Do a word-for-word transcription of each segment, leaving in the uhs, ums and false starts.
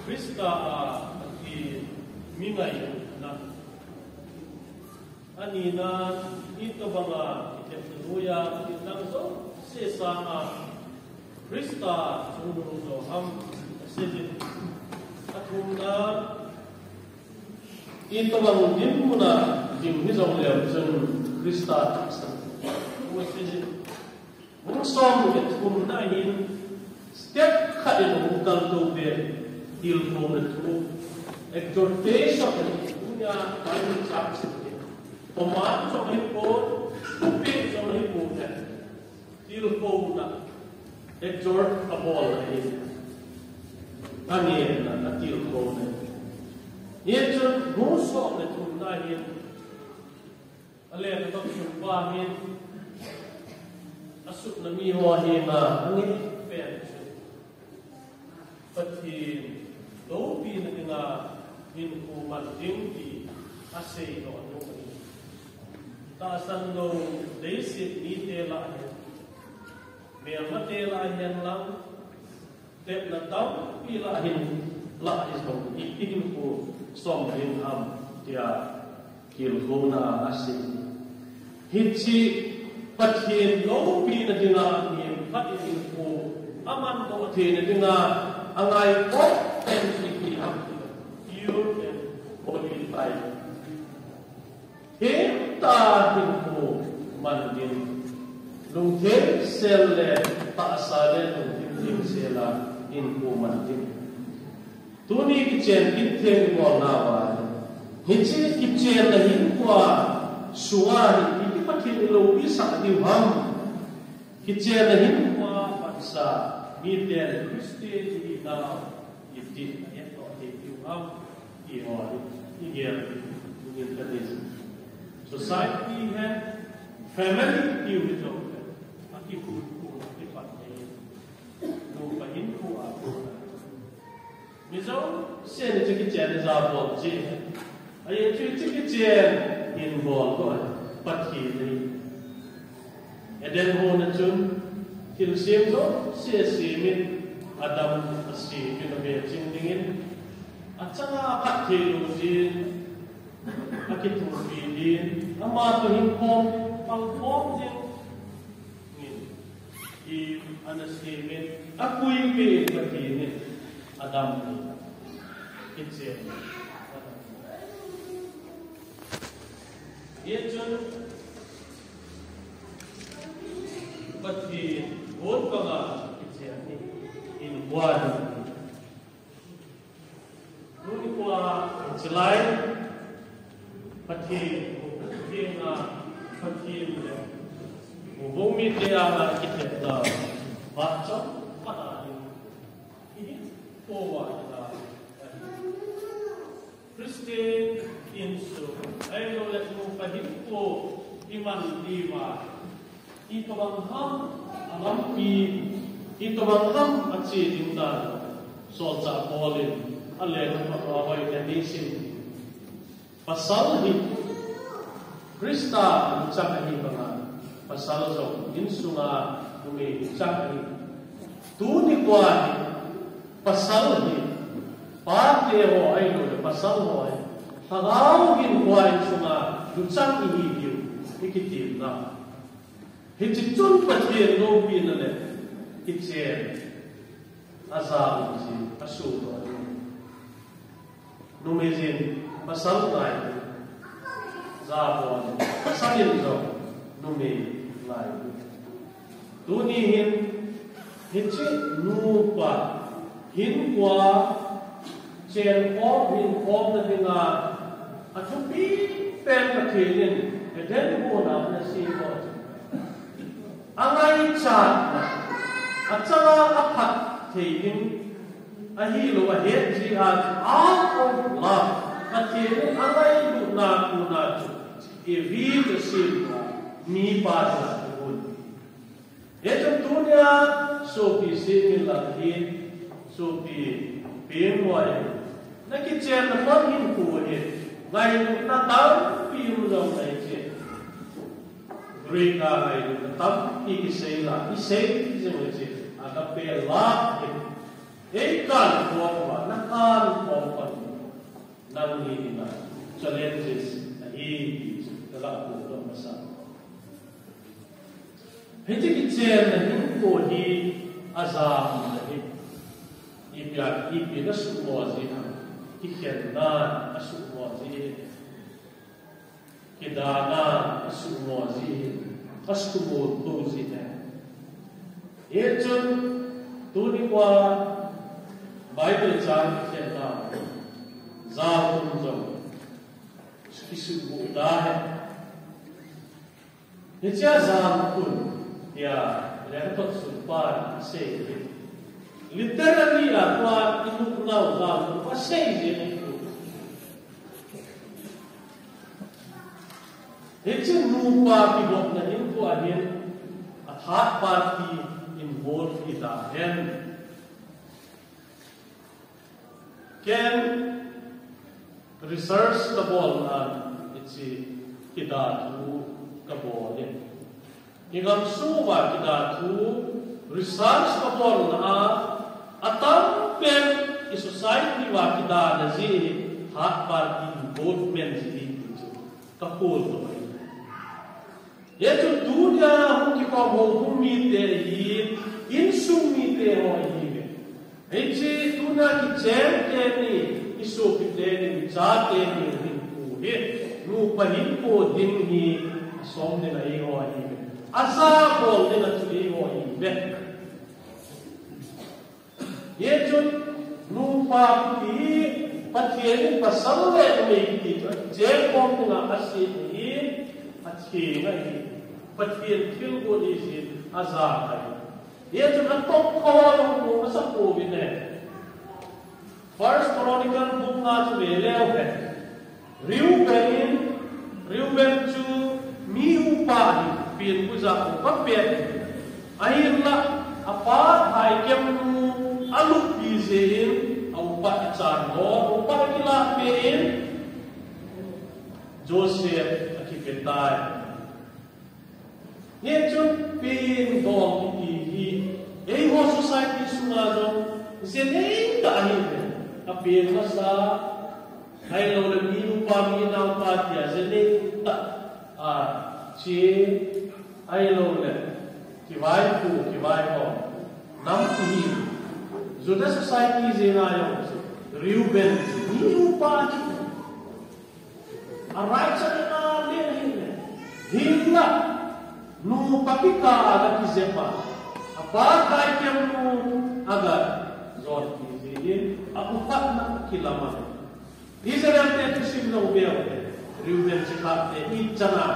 Christa a Pathen mi ngaina. Anina, itobanga itepna noiya, itang jouse sanga Christa chungnung jo ham, aseiyin. Athumna, itobang dinmuna ding hijongleu chun Christa tahsan, aseiyin. Hung som le thumna hin step khat in hung kaltou pen, tilkhouna thu. Exhortation, tunia Bible chang sim hi. Command jong hipon, thupeh jong hipon, tilkhouna. Exhort abol ahi. Angenna, atilkhouna. Hichun hung som le thumna hin Ale, ka toksun pa hin, asutna miho henga, angeh pen chu, Pathen loupina dinga hinkho man ding ti asei doh nom ahi. Tahsan lou leiset mite lah hin, melmate lah hin lang, tepna tampi lah hin, lah hi jong, iti hinkho som ding ham, tia tilkhouna asei. Hiche Pathen loupina dinga mi khat in hinkho amandoh theina dinga angaikhoh pen chu ipi ham, pure and holy life. Hita hinkho man ding. Lungthim sel le tahsa le lungthim thim sel a hinkho man ding. Tuni kichen kit theng ibolnauva, hiche kichenna hinkhoa sunga hi iti Pathen in iloupi sah diu ham. Kichenna hinkhoa pansa miten Christian ihinau iti ahetdoh thei diu ham, ti ho hi igel dingin kati. Society hen, family tiu hijongle, akikhun khun akipat thei. Nupa hinkhoa, mi jousen hiche kichen in ajabol ji. Ajeh chu hiche kichen in bol lou Pathen ahi. Eden hon a chun thilsem jouse semin, Adam asemin, avechim dingin, achanga aphat thei lou jin, akithopi din, ama toh hinkho pang khom ding in Eve ana semin, apuipi Pathen in Adam ni kichen. Hichun Pathen gon panga kichen ni in bua ni. Tuni khoa chilai Pathen, Pathen a, Pathen le houbung mite a kitepna phat chomkhat a hin, ihin pouva, Christian insung, ahilouleh nupa hinkho iman diuva, itobang ham alampi, itobang ham ache ding dan, Solchah Paul in alekhathot a hoitah in asei. Pasal hi Christa luchang ahi banga, pasal jong insunga numei luchang ahi. Tuni khoa hi pasal hi, pate ho ahilouleh pasal ho hi, lhagao hinkhoa insunga luchang ihi diu ikitilna. Hiche chun Pathen loupina le kichen aja um ji, asoh doh ji. Numeijin pasal ngai, jabol, pasal in jong numei ngai. Tuni hin hiche nupa hinkhoa chenkhom, hinkhomna dinga athupi pen Pathen in Eden hon a ana sem u chu, angaichatna, achanga aphat thei ding ahilou, ahet jeh a, out of love, Pathen in angailutna kona chu Eve asem a, mipa jat ahung. Hichun tunia sopi semin lang hi, sopi peng hoi, nakichenna mun hinkho hi ngailutna tampi um jong ahi che. Greek a ngailutna tampi kisei la, isei jing le che, agape love hi. Eikan khom uva, na An kong pan nangni dinga challenges ahi ti chu ka ga phongdoh masa. Hiche kichenna hinkho hi ajam ahi. Ipi a, ipi na suhmo ji ham? Kikhenna asuhmo ji. Kidana asuhmo ji, asuhmo to ji e. Hichun tuni kho Bible chang kikhenna jal thum jong kisuhmo da e. Hiche jal thum tia lengthot sunpa asei. Literally a tua inuk nau jal thum asei ji e. Hiche nupa kibotna hinkho a hin a third party involve hita hen. Ken research kabol na hiche kida thu kabol e. Igam sunga kida thu research kabol na a, atam pen i society a kidana ji hi third party involvement ji hi ti chu ka phongdoh e. Hichu tunia hung kikhom houbung mite hi, insung mite ho ahi ve. Hiche tuna kicheng teni, isopi teni, icha teni hinkho hi, nupa hinkho ding hi, asom ding a eiho ahi ve. Ajabol ding a chu eiho ahi ve. Hichun nupa kiti hi Pathen in pasal le numei kiti chu kicheng khom dinga asem hi, atheng ahi. Pathen thilgon hi jin ajam ahi. Hichun atop kho lou ko masa ko vin e. First Chronicle bung nga chu ve leu hen. Reuben in, Reuben chu mi upa ahi, pen puja upa pen. Ahinla, apa thaikemnu aluppi jeh in, a upa achan lou, upa kilah peh in, Joseph akipe tai. Hichun pen dol kiti hi, eiho society sunga jong, jia neitah ahi ve. Apen masa, ahilouleh mi nupa, mi naopa tia jia neitah, a, che, ahilouleh, kivaipo, kivaiho. Nam hi, Judah society jenga jong, Reuben, mi nupa ahi. A right chan a le le le. Hinla, nupa kikah a aga kijep a. Apa thaikemnu aga jon kiji in, a upatna kilam a. Israel te thusim lou beu te. Reuben chikhat te ichan a.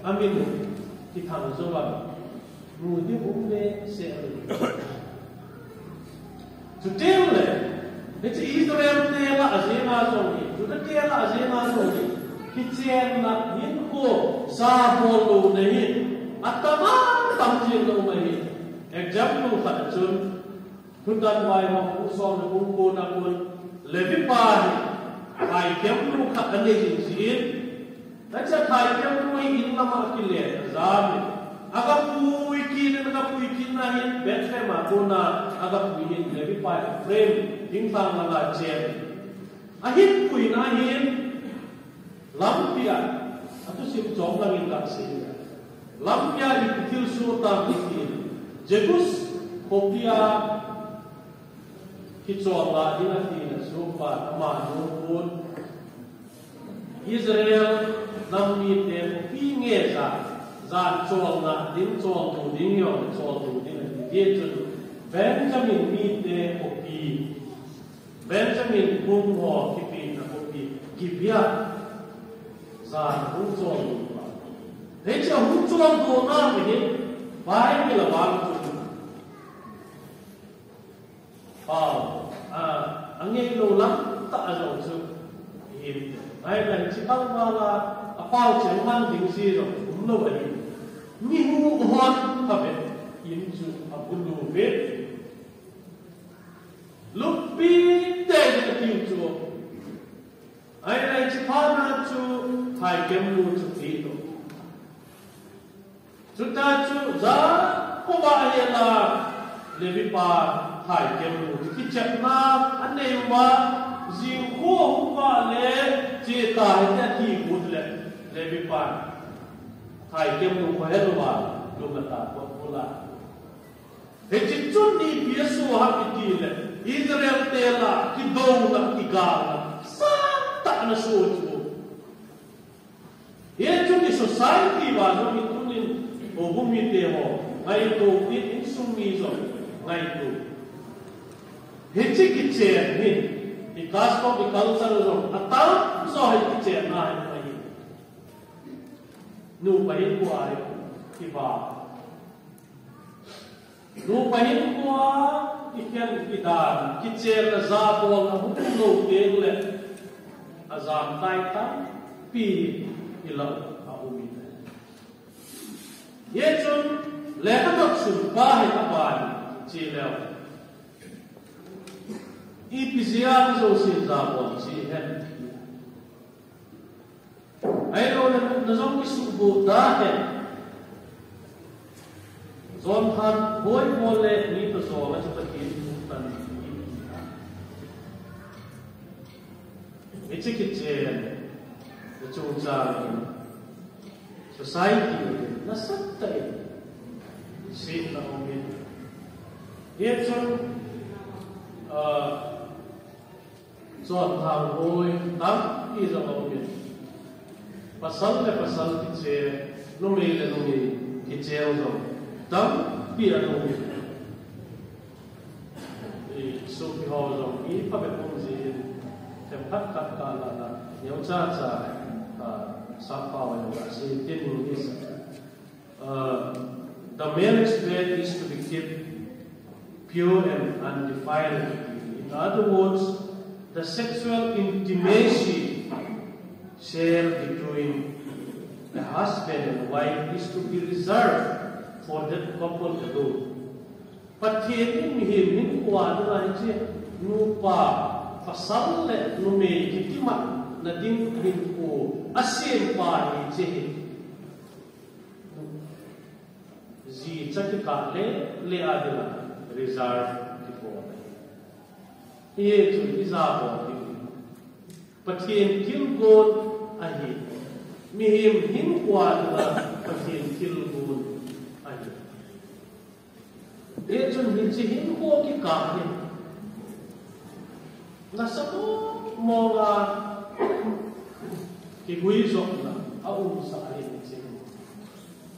Amin kithang jou a. Mu ding um behseh a. Chuteng le, hiche Israel te lah a jenga jong hi, Judah te lah a jenga jong hi, kichenna hinkho, jabol louna hi, atam atam jing lou mai hi. Example khat chun, Thutan Vaihom bung som le bung ko na kon, Levi pa hi, thaikemnu khat anei jing jin, Hiche thaikemnu hi in lama akile, ajam in. Aga pui kit in, aga pui kit na hin, Bethlehem a kona, aga pui in, Levi pa Ephraim, thingthang langa chen. Ahin puina hin, lampi a, athusim chom langin kasei. Lampi a ipi thilsoh tam iti. Jebus, khopi a, kicholna ding atina sohpa, ama nu pun. Israel nam mite khopi nge jan, jan cholna ding, choldo ding, jong choldo ding ati. Hichun Benjamin mite khopi, Benjamin phung ho kipehna khopi, Gibeah, jan hung choldo pa. Hiche hung choldo na hi, Bible a vang chun. Pao, a, angeilou lam tah a jong chu, hin, ngai ngai chi pang vala, apao cheng mang ding ji jong um lou ahi. Mi hu hon pha ve, in chu abulu ve. Luppi tei ding atiu chu. Ai, ai, chi pha na chu, thaikemnu chu ti lo. Chuta chu, Jacob a hela, Levi pa thaikemnu chu kichepna anei uva, jingkah hung vale, cheta hite ati ut le, Levi pa thaikemnu khohel uva, lum ata kot bula. Hiche chun ipi asoh ham itile, Israel te lah a kidouna, kigalna sangtah ana soh chu. Hichun i society uva jong i tunin, houbung mite ho, ngaito in, insung mi jong ngaito. Hiche kichen hin, i custom, i culture jong atamjo hi kichenna ahi. Nupa hinkhoa hi kiva. Nupa hinkhoa kikhen kidan, kichenna jabolna hung lou teng le, ajamkai tampi ilah a um in. Hichun lekhathot sunpa hi aban chileu, ipi jeh a mi jouse jabol ji hen. Ahilou le, na jong kisuhbulhah hen. Jon han boi bol le, mi toh jong a chu Pathen thu tan. Hiche kichen, hiche chungchang in, society in, nasatah in, sihna um in. Hichun, ah, Chonthang hoi tampi jong aum in. Pasal le pasal kichen, numei le numei kichen jong tampi ana um in. I sopi ho jong i phabep um jin, themkhat khat kah lah a, neocha cha, ah, sappao jong asei tin ni sa. Uh, the marriage bed is to be kept pure and undefiled. In other words, the sexual intimacy shared between the husband and wife is to be reserved for that couple alone. Pathen in mihem hinkhoa dinga hiche nupa, pasal le numei kitimatna ding hinkho asempa hiche hi. Ji cha kikah le, le a dinga reserve kibol ahi. Hiche chu ijabol ding. Pathen thilgon ahi. Mihem hinkhoa dinga Pathen thilgon ahi. Hichun hiche hinkho kikah hi nasa mong monga kiguijopna aumsah ahi hiche.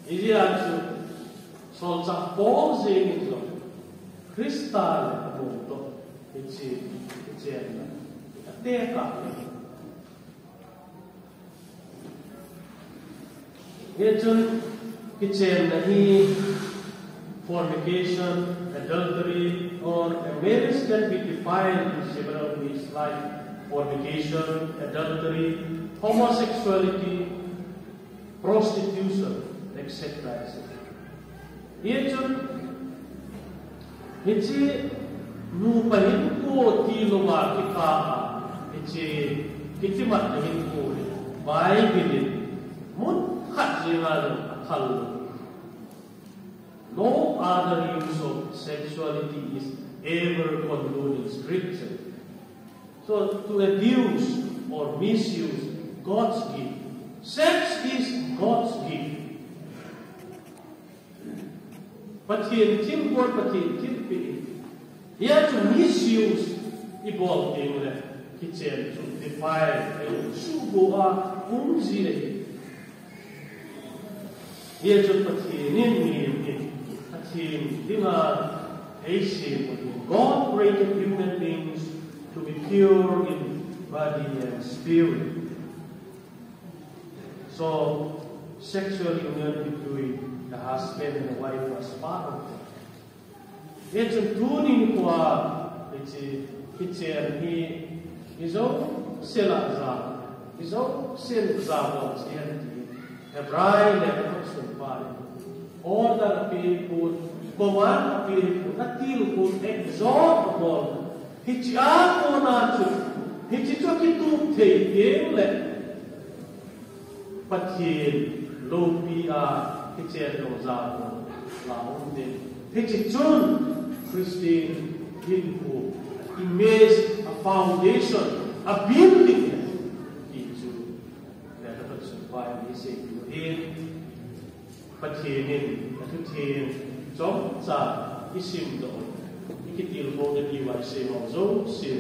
Hijeh a chu solchah Paul jeng in jong Christa le amoh toh hiche, hiche na atekah ahi. Hichun kichenna hi fornication, adultery, or a marriage can be defiled in several ways like fornication, adultery, homosexuality, prostitution, et cetera, et cetera. Hichun hiche nupa hinkho tilouva kikah a, hiche kitimatna hinkho hi Bible in mun khat jenga jong aphal lou. No other use of sexuality is ever condoned in Scripture. So, to abuse or misuse God's gift. Sex is God's gift. Pathen thilgon, Pathen thilpeh. Hia chu misuse ibol teng le, kichen chu defile, suhboh a um ji ahi. Hia chu Pathen in mihem hi athem dinga eisem u ahi. God created human beings to be pure in body and spirit. So, sexual union between the husband and the wife was part of that. Hichun tuni nikhoa, hiche, hiche hi, ijouse lah a ja, ijouse lah a jabol ji hen ti. Hebrai lekhathot sunpa in order ape pon, command ape pon, atilkhou, exhort abol. Hiche a kona chu, hiche chu akitup thei teng le, Pathen loupi a kichen lou jabol la um ding. Hiche chun Christian hinkho, image, a foundation, a building, ti chu, le ka thot sung pa in i sei diu ahi. Pathen in, a thutheng, chomcha, i simdoh, i kitilkhouna diuva i seima jouse,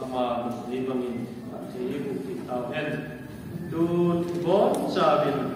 Ama min bangin, a thei i bu ti tau hen. Tun, ibonchauvin,